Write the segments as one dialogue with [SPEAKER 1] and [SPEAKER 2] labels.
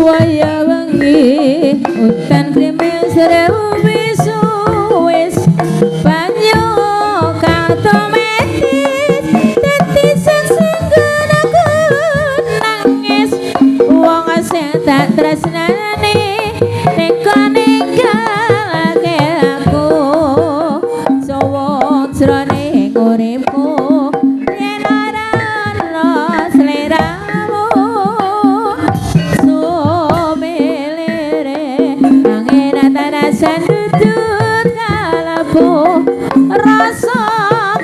[SPEAKER 1] Waya wengi utan krimis rewu bisu wis banyu kang tometis dadi sesenggen aku nangis wong sing tak tresnani teka ninggalake aku suwun jroning uripku yen ora ana sliramu sumelere angin tarasan dudut kalebu rasa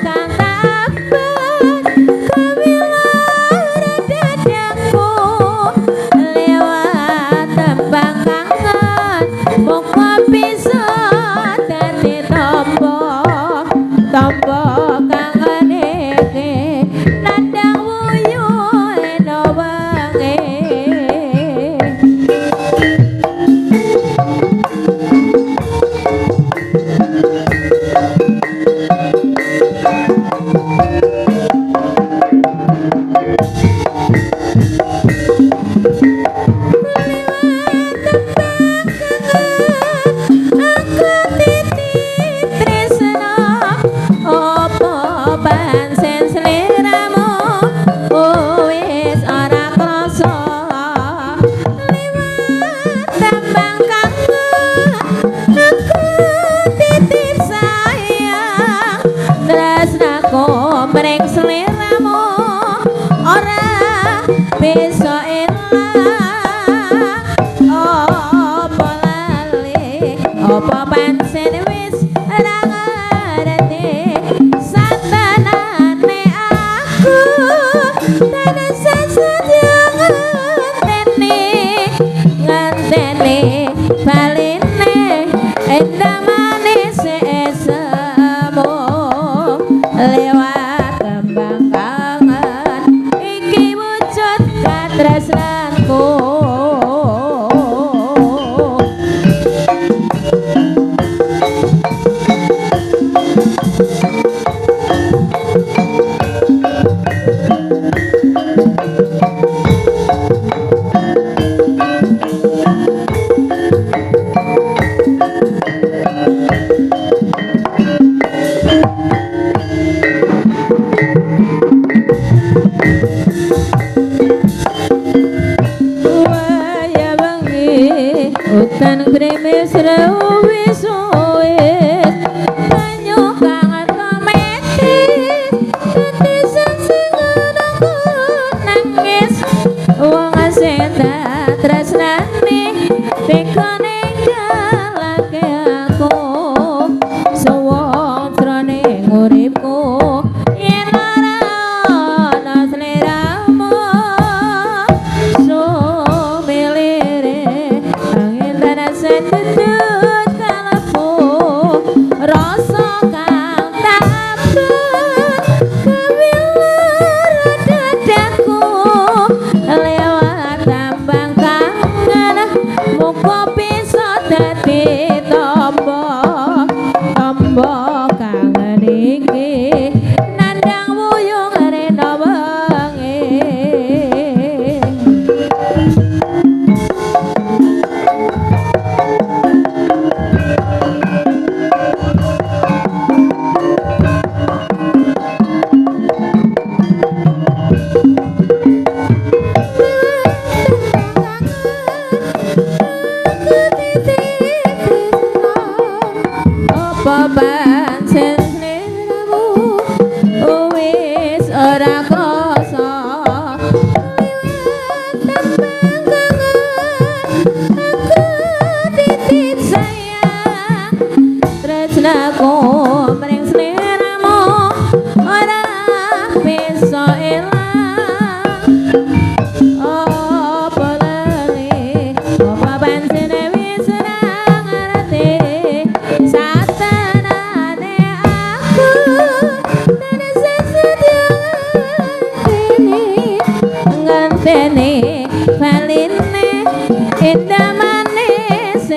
[SPEAKER 1] kang tabat kawilar dadaku lewat tembang kangen muga bisa dadi tombo tombo kangen iki nandang wuyuh eno wengi. Aku titip tresna opo pancen sliramu wis ora krasa liwat tembang kangen aku titip sayang tresnaku mring sliramu ora bisa ilang opo lali opo pancen wis ora ngerti satanane aku tansah sedya ngenteni ngenteni baline endah manis esemu lewat tembang kangen iki wujud katresnanku. Waya wengi utan grimis wis wis banyu kang tometis dadi sesengen aku nangis wong sing tak tresnani teka ninggalake aku suwun jroning uripku yen ora ana sliramu sumelere angin tarasan dudut kalebu rasa kang tabat kawilar dadaku lewat tambang kangen muga bisa dadi tombo tombo kangen iki nandang wuyung rena wengi. Apa pancen sliramu wis ora krasa liwat tembang kangen aku titip sayang tresnaku mring sliramu ora bisa ilang apa lali apa pancen wis ora Dene baline indah manis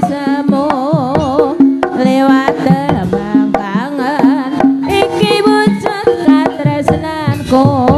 [SPEAKER 1] semu lewat tembang kangen iki wujud katresnanku.